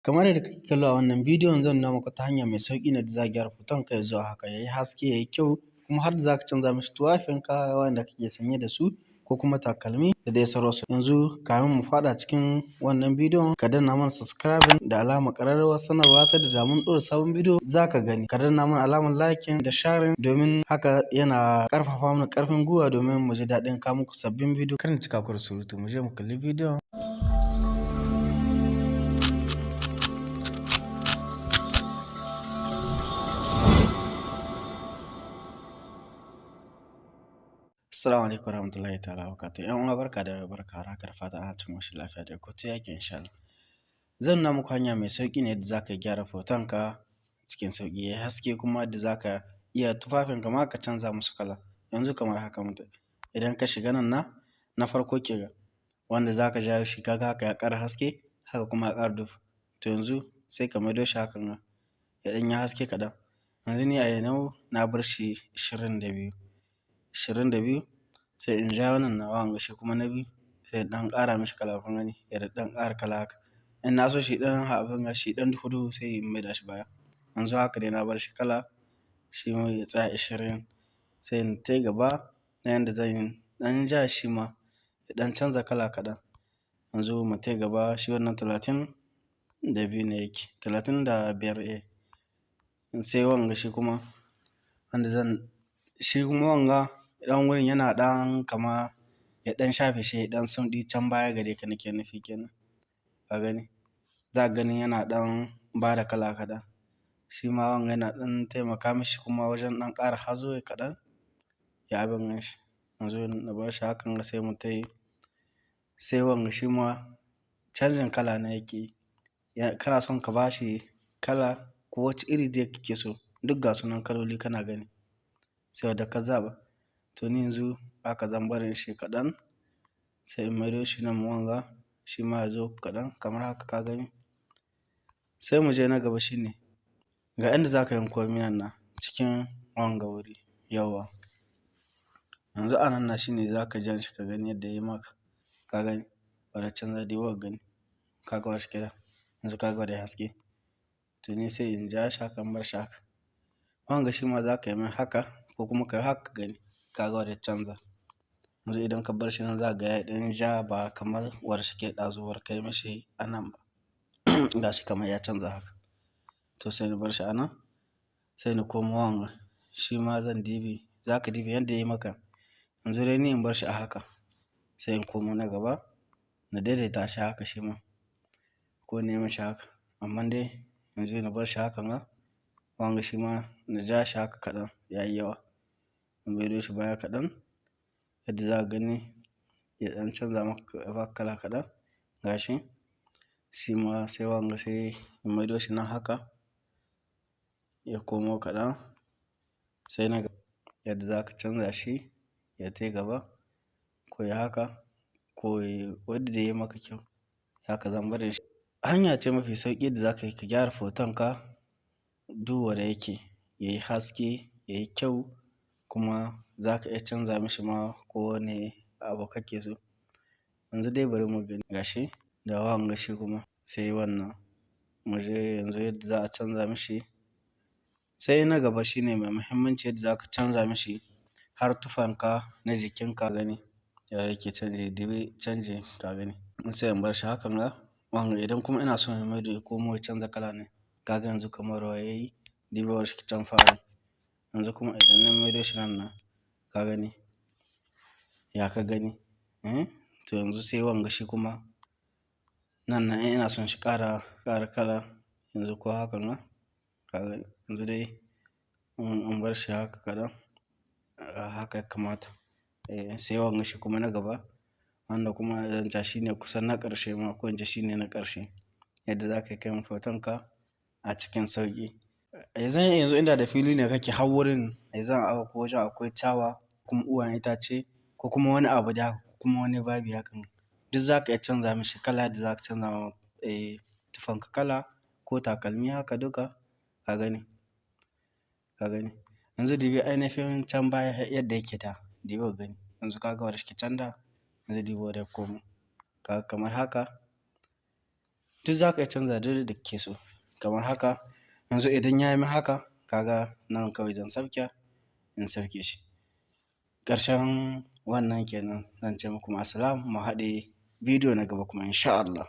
Kamar yadda kake kallo a wannan bidiyon, zan nuna maka ta hanya mai sauƙi ne da za ka gyara hotonka ya zuwa haka, ya yi haske, ya yi kyau, kuma har da za ka canza mishi tufafinka wanda kake sanye da su ko kuma takalmi da dai sauransu. Yanzu kamin mu faɗa cikin wannan bidiyon, ka danna mana subscribing da alamar ƙararrawar sanarwa, ta da mun ɗora sabon bidiyo za ka gani. Ka danna mana alamar liking da sharing, domin haka yana ƙarfafa mana ƙarfin gwiwa domin mu ji daɗin kawo muku sabbin bidiyo. Kar in cika ku da surutu, mu je mu kalli bidiyon. Assalamu alaikum warahmatullahi ta'ala wabarakatuh. ‘Yan uwa, barka da barka haka, da fatan ana cikin ƙoshin lafiya da ko yake, insha Allah. Zan nuna muku hanya mai sauƙi ne yadda za ka gyara hotonka cikin sauƙi, ya yi haske, kuma yadda za ka iya tufafinka ma ka canza musu kala. Yanzu kamar haka, idan ka shiga nan na farko kenan wanda za ka jawo shi, ka ga haka ya ƙara haske, haka kuma ya ƙara duhu. To yanzu sai ka maido shi hakan nan, ya ɗan yi haske kaɗan. Yanzu ni a nawa na bar shi 22, 22. Sai in jawo nan nawa, wanga shi kuma na biyu, sai in ɗan ƙara mishi kala. Kun gani ya ɗan ƙara kala haka. In na so shi ɗan abin shi ɗan duhu duhu, sai in maida shi baya. Yanzu haka dai na bar shi kala, shi ma ya tsaya 20. Sai in tai gaba na yanda zan yi ɗan ja, shi ma ya ɗan canza kala kaɗan. Yanzu mu tai gaba, shi wannan 32 ne yake, 35. Eh, sai wanga shi kuma wanda zan, shi kuma wanga ɗan wurin yana ɗan kama ya ɗan shafe shi, ya ɗan sumɗi can baya gare ka nake nufi kenan. Ka gani, za ka gani yana ɗan ba da kala kaɗan. Shi ma wanga yana ɗan taimaka mishi kuma wajen ɗan ƙara hazo kaɗan ya abin gan shi. Yanzu na bar shi hakan, sai mu tai. Sai wanga shi ma canjin kala ne yake yi. Kana son ka ba shi kala ko wace iri dai kake so, duk ga su nan kaloli kana gani, sai wadda ka zaɓa. To ni yanzu haka zan barin shi kaɗan, sai in maido shi nan. Wanga shi ma ya zo kaɗan kamar haka, ka gani. Sai mu je na gaba, shi ne ga inda za ka yi komi nan cikin wanga wuri. Yawwa, yanzu a nan na shi ne za ka jan shi, ka gani yadda ya yi maka. Ka gani wadda canza, diba ka gani, ka ga shi kenan. Yanzu ka ga wadda ya haske. To ni sai in ja shi haka, in bar shi haka. Wanga shi ma za ka yi mai haka ko kuma ka yi haka, ka gani, ka ga wadda ya canza. Yanzu idan ka bar shi nan, za ka ga ya ɗan ja, ba kamar wadda shike ɗazu wadda ka yi mishi a nan ba. Ga shi kamar ya canza haka. To sai na bar shi a nan, sai na komo wanga shi ma zan dibi, za ka dibi yadda ya yi maka. Yanzu dai ni in bar shi a haka, sai in komo na gaba na daidaita shi haka shi ma, ko na yi mishi haka. Amma dai yanzu na bar shi hakan ga. Wanga shi ma na ja shi haka kaɗan, ya yi yawa, in maido shi baya kaɗan yadda za ka gani ya ɗan canza maka, ya baka kala kaɗan. Ga shi shi ma. Sai wanga, sai in maido shi nan haka, ya komo kaɗan. Sai na yadda za ka canza shi ya tai gaba, ko ya haka, ko wadda dai ya maka kyau, haka zan barin shi. Hanya ce mafi sauƙi da za ka yi ka gyara hotonka duk wanda yake, ya yi haske, ya yi kyau, kuma za ka iya canza mishi ma ko wane abu kake so. Yanzu dai bari mu gani, ga shi da wanga shi kuma. Sai wannan, mu je yanzu yadda za a canza mishi. Sai na gaba shi ne mai muhimmanci, yadda za ka canza mishi har tufanka na jikinka. Gani ya yake canji, dibi canji, ka gani. Sai in bar shi hakan ga. Wanga idan kuma ina son in maido ya komo ya canza kala ne, ka ga yanzu kamar wa ya yi, dibi shi can fara. Yanzu kuma idan na maido shi nan na, ka gani ya ka gani. To yanzu sai wanga shi kuma nan na, ina son shi ƙara kala yanzu, ko hakan ga, ka gani. Yanzu dai in bar shi haka kaɗan, haka ya kamata. Sai wanga shi kuma na gaba, wanda kuma zan ce shi ne kusan na ƙarshe ma, ko in ce shi ne na ƙarshe, yadda za ka kai hotonka a cikin sauƙi. Yanzu inda da fili ne kake, har wurin zan ko wajen akwai ciyawa, kuma uwayen itace, ko kuma wani abu da haka, ko kuma wani babi hakan, duk za ka iya canza mishi kala, da za ka canza ma tufanka kala ko takalmi haka duka. Ka gani, ka gani. Yanzu dibi ainihin can baya yadda yake da, dibi ka gani. Yanzu ka ga wadda shike can da, yanzu dibi wadda ya komo, ka kamar haka. Duk za ka iya canza duk yadda kake so kamar haka. Yanzu idan ya yi min haka, ka ga nan kawai zan sauke, in sauke shi. Ƙarshen wannan kenan, zan ce muku ma'assalam, mu haɗe bidiyo na gaba kuma insha Allah.